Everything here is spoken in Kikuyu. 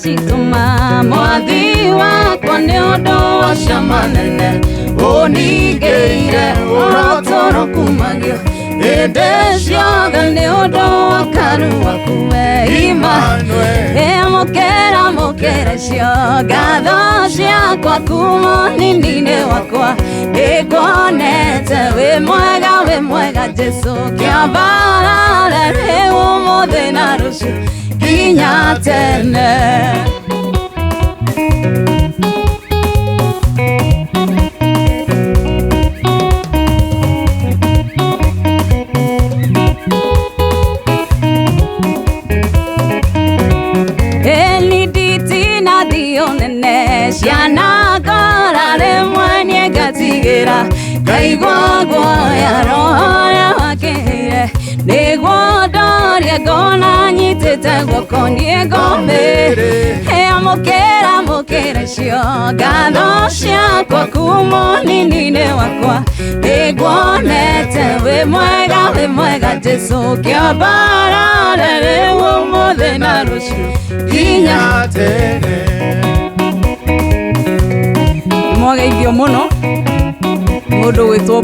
Ndacitũma mwathi wakwa nĩ ũndũ wa cama nene ũningĩire ũrotoro kumagio hĩndĩ ciothe nĩ ũndũ wa karu waku we Emmanuel. Amũkĩra mũkĩra cio ngatho ciakwa kuma nini-inĩ wakwa nĩnguonete wĩ mwega wĩ mwega Jesũ kĩambarare rĩu ũmũthĩ na rũciũ nginya tene. Eni nditina thio nene cianakora rĩmwe niĩ ngatigĩra ngaigua guoya roho ũrĩa wakĩheire nĩguo ndorie ngona nyitĩte guoko niĩ ngomĩrĩ amũkĩra mũkĩra cio ngatho ciakwa kuma ũnini-inĩ wakwa nĩnguonete wĩ mwega wĩ mwega Jesũ kĩambarare rĩu ũmũthĩ na rũciũ nginya Tene. Mwageithio mũno mũndũ gwĩtwo.